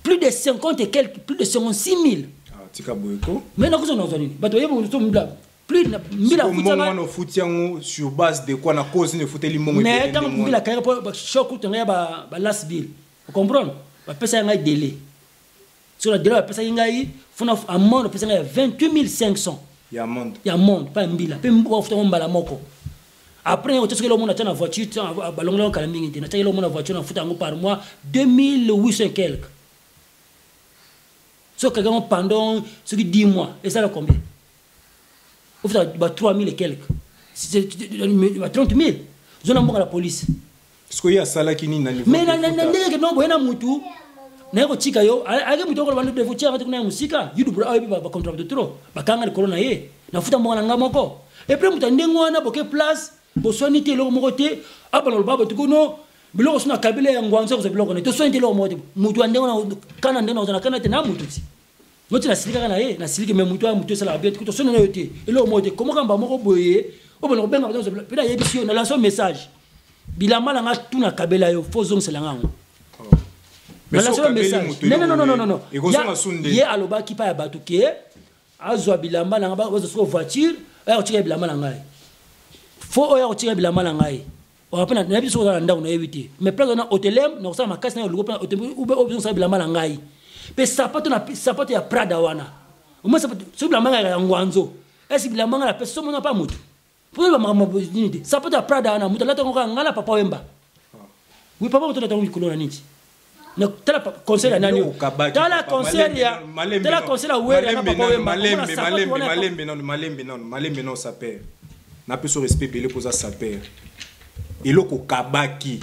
D: plus de 50 et quelques, plus de 56 000.
E: Ah, tika boye ko.
D: Mais nakozwa nazwa nini? Bato bayeba so mbila plus na mbila.
E: Siko mbongo
D: futanga.
E: Wana ofuti yango sur base de quoi? Na cause nini efuteli mbongo
D: Mais
E: ebele
D: ntango
E: ndenge
D: mbila
E: wana?
D: kayaka mpo choc kutu ngai ya balas bill, ocomprendre, bapesaki ngai délai. So na délai bapesaki ngai fona amende, bapesaki ngai ya 28 500.
E: Ya amende?
D: Ya monde pa mbila mpe bafutango mbala moko. Après otia soki eloko mona tia na voiture balongola kala mingi te, natiaki eloko mona voiture, nafuta yango par mois 2800 et quelque. So okaki yango pendant soki 10 mois, esala combien? Ofuta ba 3000 et quelque, ba 30 000 zona mboka na police.
E: Siko ye asalaki nini na niveau
D: Mais na
E: kofuta?
D: ndenge ke no boye na mutu naye kotika yo ayaki mutu okoloba nde kotika te kuna ya mosika yudubura ayebi bacontra bato trop bakanga likolo na ye nafuta mbongo na nga moko. Et puis moto ya ndenge wana boke place boswani te eloko moko te, abana loba bato kuno biloko so na kabila ya ngwanza kozwa biloko na ye, toswani te eloko moko te. Moto ya ndenge wana kana ndenge na kozala kana te na motu ti. Noti nasiliki kaka na ye, nasiliki mais moto ya moto esalaka bien te, tosoni na yo te, eloko moko te, komaka mbala moko boye, obanda kobenga bato nyonso, mpe nayebisi yo, na lance message, bilamba na nga tu nakabela yo, fo ozongisela nga yango.
E: Mais
D: Na
E: soki
D: lance
E: okabeli
D: message.
E: moto
D: Non, non, non, non, non, non.
E: ekozonga su nde.
D: Ye alobaki pa ya bato ke azwa bilamba na nga, bazwa soko voiture, aya kotika bilamba na ngai. Fo oyo akotika bilamba na ngai. Oyo mpe nayebi soki oza na ndako nayebi te. Mais place wana hotelem, na kosala makasi na yo luko mpe hotelem, ou bien oyo osala bilamba na ngai. Mpe sapato na sapato ya Prada wana. Omoni sapato, soki bilamba ngai ya Ngwanzo. Est-ce bilamba ngai na pesa soki mona pa moto. Mpo ba makambo nini te. Sapato ya Prada wana moto alata ngo ngai na papa Wemba. Oui, papa moto alata ngo likolo na nini. Na tala concert ya nani? Tala concert ya tala concert ya Wera na papa Wemba.
E: Malembe, malembe, malembe nano, malembe nano, malembe nano sapeur. Napeso respect ebele mpo oza sapeur. Eloko okabaki,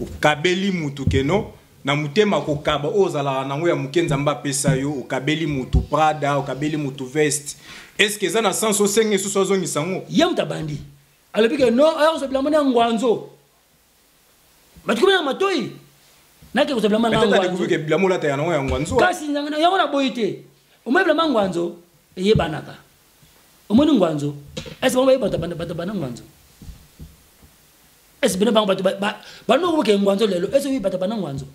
E: okabeli mutu keno na motema kokaba oyo ozalaka nango ya moke Nzambe apesa yo, okabeli mutu Prada, okabeli mutu veste. Est-ce que eza na sens osenge lisusu azongisa yango?
D: Ye moto abandi. Alobi ke non, aya kozwa bilamba na Ngwanzo. Bato komi na matoi. Nake kozwa bilamba na
E: Peut-être
D: Ngwanzo.
E: adécouvrir que bilamba olata ya nango ya Ngwanzo.
D: Kasi yango na boyi te. Omoni bilamba Ngwanzo eyebanaka. Omoni Ngwanzo. Est-ce bango bayeba bato bato bana Ngwanzo? Est-ce bino bango bato ba bano boke Ngwanzo lelo? Est-ce oyebi bato bana Ngwanzo?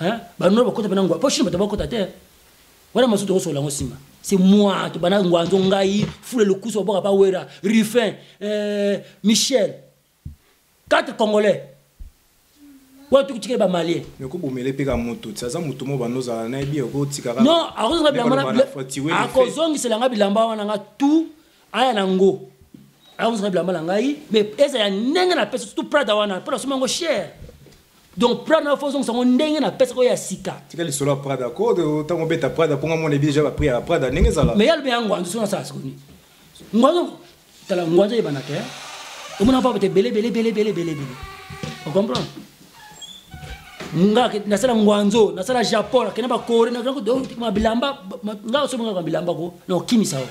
D: Hein? Bano bakota bana Ngwanzo. Po Chine bato bakota te. Wana masutu tokosola yango nsima. C'est moi, to bana Ngwanzo ngai, fule lokusu baboka pa Wera, Ruffin, Michel. 4 Congolais. Ouais, tout ce qui est malien.
E: Mais ko bomele pe ka moto, ti aza moto mo bano zala na yebi ko tika ka.
D: Non, akozonga bilamba na
E: Ndeko na fati, we
D: akozongisela nga bilamba wana nga tout aya na ngo. Akozonga bilamba na ngai, mais eza ya ndenge na pesa surtout Prada wana, Prada soma ngo cher. Donc Prada na fozonga ngo ndenge na pesa ko ya sika.
E: Tika lisolo ya Prada ko tango beta Prada ponga mona déjà ba prix ya Prada ndenge zala.
D: Mais yalbe ya ngwanzo sona sa skoni. Ngwanzo tala ngwanzo yebana te. Omona pa bete bele bele bele bele bele bele. On comprend? Nga ke nasala ngwanzo, nasala Japon, kena ba Corée, na ko do ma bilamba, nga so nga bilamba ko, na okimisa o.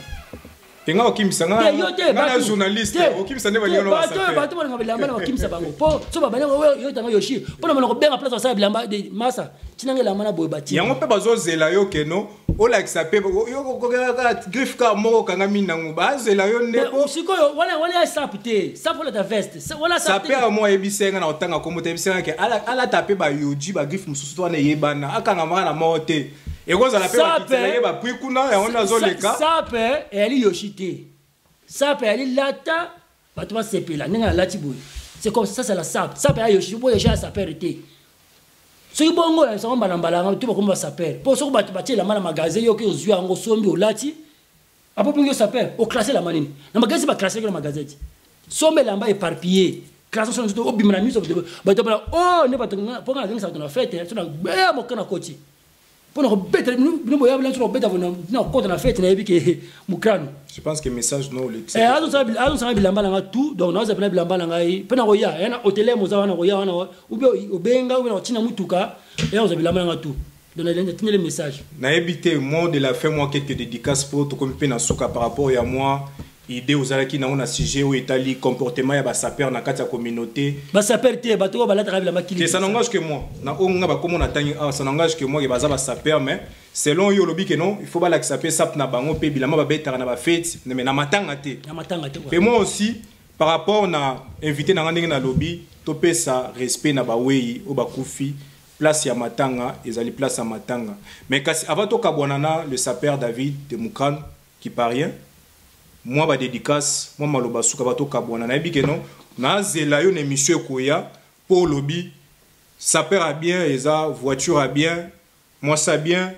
E: Te nga okimisa nga.
D: Te, yo te,
E: Nga na
D: bato.
E: journaliste,
D: Te,
E: okimisa nde
D: te,
E: balinga na
D: bato,
E: basapeur.
D: bato balinga bilamba na okimisa bango. Po, so ba balinga, oyo, yo tanga Yoshi. Po na monoko benga place basala bilamba de masa. Tina ngela mana boye bati.
E: Yango pe bazozela yo keno, olakisa pe, yo kokokela kaka griffe kaka moko okangami nango, bazela yo nde
D: Mais
E: po.
D: sikoyo, wana ya sape te. Sape olata veste. Wana sape te.
E: Sapeur moko ayebisi nga na kotanga kombo te, ayebisi nga ke alata pe ba yoji, ba griffe mosusu to wana eyebana, akanga maka na moko te. Ekozala pe
D: Sape,
E: bakitela ye ba prix kuna, yango nde azoleka.
D: Sape, eyali Yoshi te. Sape eyali lata, bato basepela, ndenge alati boye. C'est comme ça, c'est la sape. Sape ya Yoshi, boye Yoshi ya sapeur te. Soki bongo, ya sango mbala mbala, yango, to bakoma ba sapeur. Po soki bato batie elamba na magasin, yo oke ozwi yango, osombi, olati. Apo bongo yo sapeur, o classe elamba nini? Na magasin, ba classe na magasin ti. Sombe elamba éparpillé. Classe so nzoto, obima na miso, bato, bato bala, oh, nde bato nga, po nga nazongisa bato na fête, so na, eh, moke na koti. Po na kobeta, bino, bino boya, bino so na kobeta, na, na kokota na fête, nayebi ke, mokrano.
E: Je pense que message no le
D: Eh, azo sala azo sala bilamba na nga tout, donc nazo pena bilamba na ngai, pena koya, eh, na hôtel moza wana koya wana, ou bien obenga, ou bien otina mutuka, eh, azo bilamba na nga tout. Donc, na lenda, tinele message.
E: Nayebi te, mot de la fin, moi, quelques dédicaces pour tout comme pena suka par rapport ya moi, idée ozalaki nango na sujet oyo etali comportement ya ba sapeur na kati ya communauté.
D: Ba sapeur te, bato oyo balataka bilamba kili.
E: Te, ça n'engage que moi. Na oyo nga bakoma na tangi, ah, ça n'engage que moi ke baza ba sapeur, mais selon yo olobi ke non, il faut balakisa pe sap na bango pe bilamba babetaka na ba fête, mais na matanga te.
D: Na matanga te, quoi.
E: Pe moi aussi, par rapport na invité na nga ndenge na lobi, topesa respect na ba weyi oyo bakufi, place ya matanga, ezali place ya matanga. Mais kasi avant tokabwana na le sapeur David de Mukran qui parvient, moi ba dédicace, moi maloba suka bato kabwana na yebi ke non, na zela yo na émission ekoya po lobi sapeur a bien, eza voiture a bien, moi ça bien,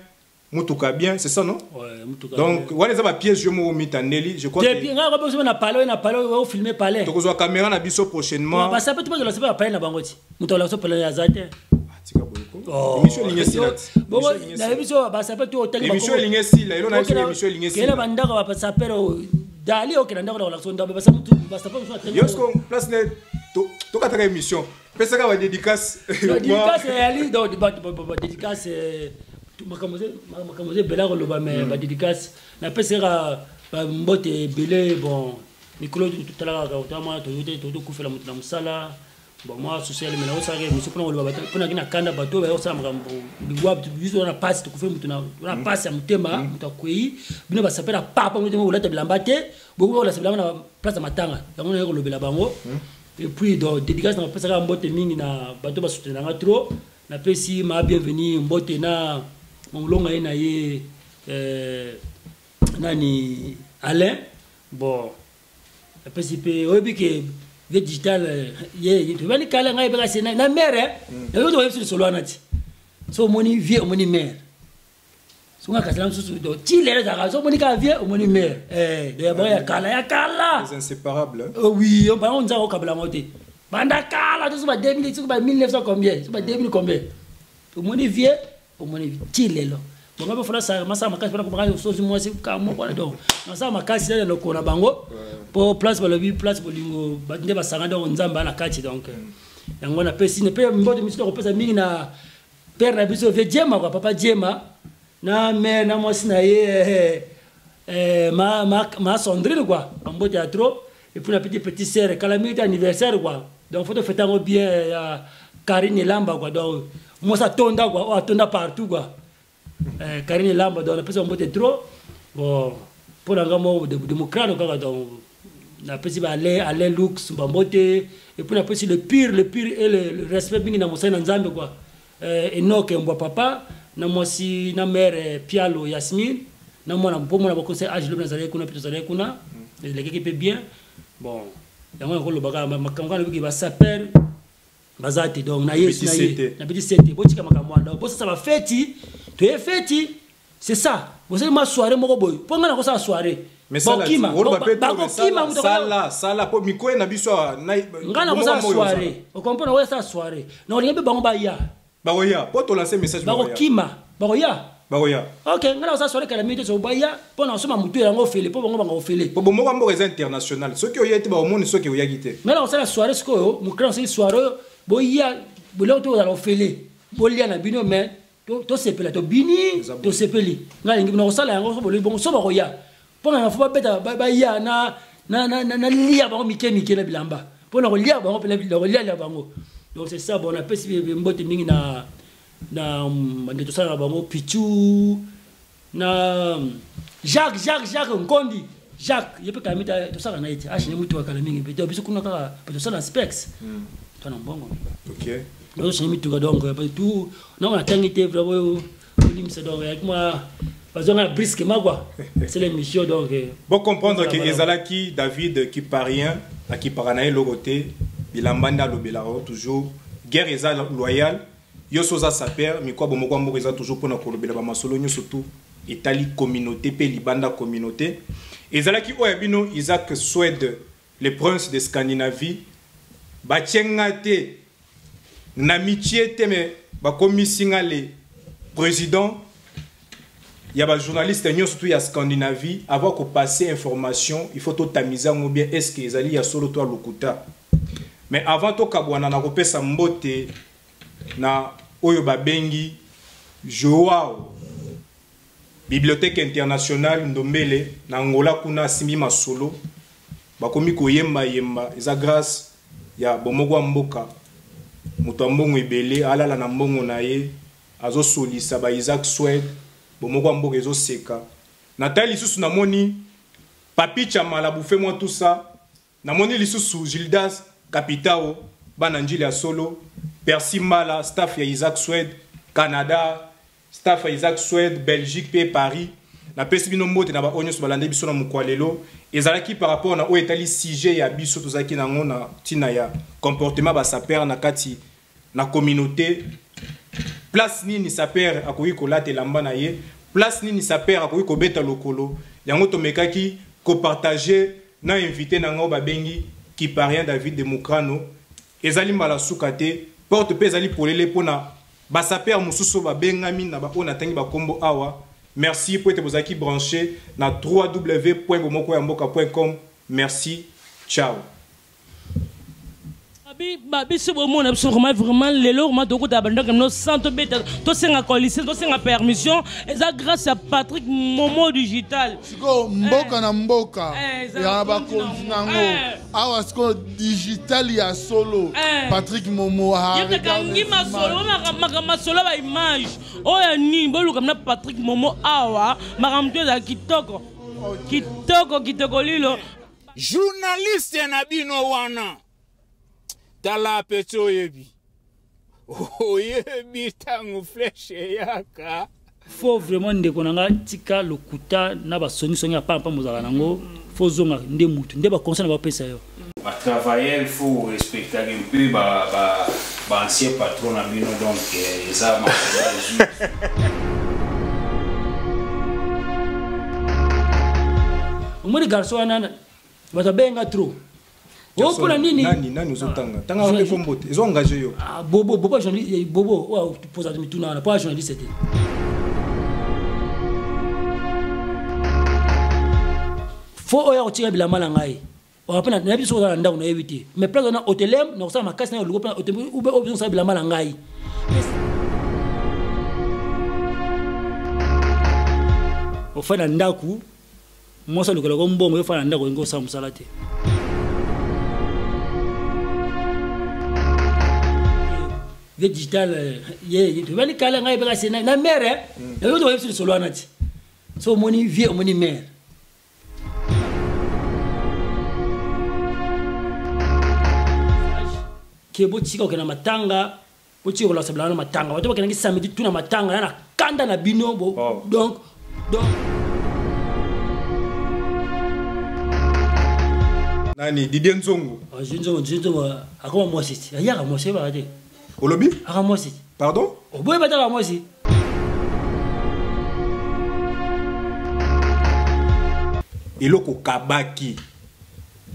E: mutuka bien, c'est ça non?
D: Ouais, mutuka
E: Donc,
D: bien.
E: wana eza ba pièce je mo mitandeli, je crois
D: Te
E: que
D: pi, nga ko besoin na palais, na palais, o filmer palais.
E: Tokozwa caméra na biso prochainement.
D: Ouais, ba sapeur, tu peux la sapeur palais na bango ti. Mutu la sapeur palais ya zate.
E: Ah, tika boye ko.
D: Oh.
E: Émission elingi esila ti.
D: Bongo,
E: Émission elingi
D: na
E: esila.
D: biso ba sapeur tu otangi
E: Émission
D: bango.
E: elingi esila, elona biso
D: Okela-
E: émission elingi esila.
D: Kela bandako ba sapeur o, dali okela ndako na kolakisa ndako, ba sapeur tu, ba sapeur mosusu ateli
E: Yo, siko, place ne, to, tokataka émission. Pesaka ba dédicace.
D: Non, dédicace, eyali, donc, ba, ba, ba, ba, dédicace, tu, makambo ze, ma, makambo ze ebele akoloba, mais ba dédicace, na pesaka ba mbote ebele, bon, mikolo totalaka kaka, totala mwana, toyote, toyote kokufela moto na mosala, Bon, moi social mais naosalaka émission mpona koloba bato mpona ki na kanda bato oyo bayosala makambo liwa biso na pasi tokufi moto na na pasi ya motema, moto akwei bino basapela papa moto kolata bilamba te, bokoki kolasa bilamba na place ya matanga. Yango naye kolobela bango. Et puis donc dédicace na kopesaka mbote mingi na bato basoutenanga trop. Napesi ma bienvenue mbote na molonga ye na ye nani Alain. Bon, napesi mpe oyebi ke vie digital ye tobani kala ngai mpe kasi na mare nayoki toyebi lisolo wana ti so omoni vie, omoni mare so nga kasala mosusu. Donc ti lelo ezalaka so omoni kaka vie, omoni mare. Donc ya bango ya kala ya kala.
E: Les inséparables, hein?
D: Oui, bango nzaka okabela yango te banda kala to so ba 2000, soki ba 1900 combien, so ba 2000 combien, omoni vie, omoni ti lelo. Bongo mpe fona masala makasi mpona komaka sozi mwasi ka moko wana. Donc masala makasi nani lokolo na bango mpo place balobi place bolingo bato nde basanga. Donc Nzambe na kati. Donc yango napesi mpe mbote misu nakopesa mingi na père na biso vie Diema kwa papa Diema na mère na mwasi na ye ma Sandrine quoi, bambote ya trop. Et puis na petit petit sœur kala mingi te anniversaire quoi, donc faut tofeta yango bien ya Karine Elamba quoi. Donc mwasi atonda quoi, oyo atonda partout quoi, Karine Elamba. Donc napesi bambote trop. Bon, mpo na nga moko démocrate kaka, donc napesi ba Alain Lux bambote. Et puis napesi le pire et le respect mingi na mosali na Nzambe quoi, Enoch Mbwa papa na mwasi na mare Pialo Yasmine na mwana mpo mwana bakonseil age lobi nazalaki kuna mpe tozalaki kuna, elekaki mpe bien. Bon, yango nakolobaka makambo kaka nalobiki basaper baza te. Donc na ye
E: Nabeti
D: na ye
E: sete.
D: Nabeti sete. Botika makambo wana. Donc bosasa bafeti, toye feti, c'est ça. Bosali ma soirée moko boye mpo ngai nakosala soirée.
E: Mais sala
D: Bakokima.
E: oloba mpe to,
D: Bakokima.
E: mais sala sala po mikoye na biso awa,
D: Ngai nakosala soirée, ocomprendre? Oyo soirée na olingi mpe bango baya.
E: Bakoya po tolance message, bakoya.
D: Bakokima, bakoya.
E: Bakoya.
D: Ok, ngai nakosala soirée kala mingi te, so baya mpo na kosomba motu yango ofele mpo bango banga ofele.
E: Po bomoko ya mboka eza international, soki oye te baomoni soki oyaki te.
D: Ngai nakosala soirée sikoyo mokili nasali soirée oyo boya biloko to kozala ofele, bolia na bino mais tosepela tobini tosepeli. Ngai alingi nakosala yango so bolingi bongo so bakoya mpo na fo babeta baya na lia bango mike mike na bilamba mpo na kolia bango mpe na kolia bango. Donc c'est ça. Bon, napesi mbote mingi na bande tosala na bango Pichu na Jacques Nkondi Jacques ye mpe kala mingi tosalaka na ye te ashine mutu kala mingi mpe donc biso kuna kaka mpe tosala na spex to na mbongo. Nazoshange mituka. Donc tout nango natangi te vraiment olimisa. Donc yaki mwa bazwanga na brusquement quoi, c'est l'émission donc
E: Bon, comprendre que
D: Voilà.
E: Ezalaki David Kiparien akipaka na ye eloko te, bilamba nde alobelaka yo toujours. Guerre eza loyale, yo so oza saper mikwa bomoko ya mboka eza toujours mpona kolobela bamasolo nyonso tu etali communauté mpe libanda communauté. Ezalaki oyo ya bino Isaac Swede, le prince de Scandinavie. Batie nga te na mitie te, me bakomisi nga le président ya bajournaliste nyonso tu ya Scandinavie. Avant kopasser information, il faut totamiser yango bien, est ce que ezali ya solo to ya lokuta. Mais avant tokabwana, na kopesa mbote na oyo babengi Joao, bibliothèque internationale Ndombele na Angola kuna, asimbi masolo bakomi koyembayemba. Eza grâce ya bomoko ya mboka. Moto ya mbongo ebele alala na mbongo na ye, azosolisa ba Isaac Swede, bomoko ya mboka ezoseka. Natali lisusu, namoni Papi Chamala bufe mwa tout ça, namoni lisusu Gildas Capitao, bana njili ya solo, Percy Mbala, staff ya Isaac Swede Canada, staff ya Isaac Swede Belgique mpe Paris. Napesi bino mbote na baoyo nyonso balandi biso na mokwa lelo. Ezalaki par rapport na oyo etali sujet ya biso tozalaki nango na ntina ya comportement basaper na kati na communauté. Place nini saper akoki kolata elamba na ye, place nini saper akoki kobeta lokolo, yango tomekaki kopartage na invité na ngai babengi Kiparien David de Mokrano. Ezali mbala suka te, porte mpe ezali polele mpona basaper mosusu oyo babengami na baoyo natangi bakombo awa. Merci po ete bozalaki branché na www bomoko ya mboka com. Merci, ciao.
A: Biso bomona biso vraiment vraiment lelo vraiment tokota bandako no sans tobeta, tosenga coalition, tosenga permission. Eza grâce à Patrick Momo Digital.
B: Sikoyo mboka na mboka ya bakonzi nango, awa sikoyo digital ya solo. Patrick Momo.
A: Yekangi masolo, makambo masolo, baimage oyo ya nini, boluka na Patrick Momo awa, makambo to ezala kitoko kitoko kitoko lilo.
C: Journaliste na bino wana, tala peti, oyebi oyebi ntango flèche eyaka.
D: Faut vraiment, ndeko na nga, tika lokuta na basongisongi ya pamba pamba ozalaka nango. Faut ozonga nde mutu nde baconseil na bapesa yo.
C: Batravailleur, il faut respecter un peu ba ancien patron na bino, donc eza makolo.
D: Omoni garçon wana, bato abenga trop o mpona nini?
E: Nani nani ozotanga tanga mpe kombo te, ezo engage yo.
D: Ah, Bobo, Bobo journaliste, Bobo oyo poza mituna wana po journaliste te. Fo oyo akotika bilamba na ngai mpe nayebi soki oza na ndako, nayebi te, mais place wana otelem na kosala makasi na oluko mpe ube oyo osala bilamba na ngai. Ofai na ndako, mwasi alukelako mbongo, yo fai na ndako, olingi osala mosala te. Vie digital ye tobali kala, ngai mpe kasi na mare nayoki tokoyebisi lisolo wana ti so omoni vie, omoni mare. Ke botika kokenda matanga, botika kolakisa bilanga na matanga. Bato bakendaki samedi tuna matanga ya na kanda na bino bo.
E: Oh.
D: Donc
E: Nani? Didier Nzongo.
D: Ah, Nzongo, Nzongo akoma mwasi ti, ayaka mwasi, oyebaka te.
E: Olobi?
D: Aka mwasi ti.
E: Pardon?
D: Oboyeba taka mwasi.
E: Eloko okabaki,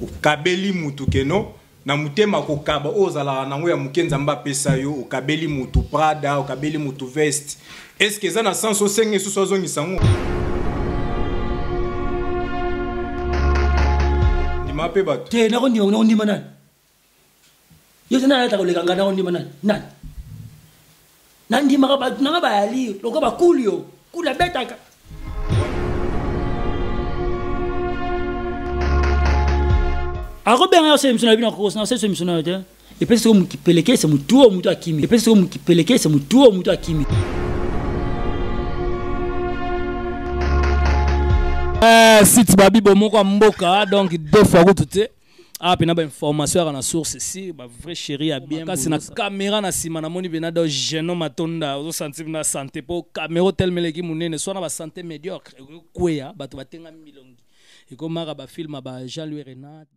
E: okabeli mutu keno na motema, kokaba oyo ozalaka nango ya moke, Nzambe apesa yo, okabeli mutu Prada, okabeli mutu veste, est ce que eza na sens osenge lisusu azongisa yango? Ndima mpe bato.
D: Te, nakondima, nakondima nani? Yo te, nani ayataka koleka ngai? Nakondima nani? Nani nandimaka? Bato nanga bayali lokola bakuli, yo kuli abetaka. Akobenga yo, osala émission na bino, akosala émission na yo te. Epesi soko mokipelekese motu oyo motu akimi, epesi soko mokipelekese motu oyo motu akimi.
F: Site babibo moko ya mboka, donc deux fois kutu te. Awa mpena bainformation yaka na source si bavrai chéri ya bien kasi na caméra na nsima namoni mpena do jeune matonda ozosentir na santé mpo caméra otelmeleki monene so na basanté médiocre ekokweya bato batengami milongi ekomaka bafilme ya ba Jean Louis Renat.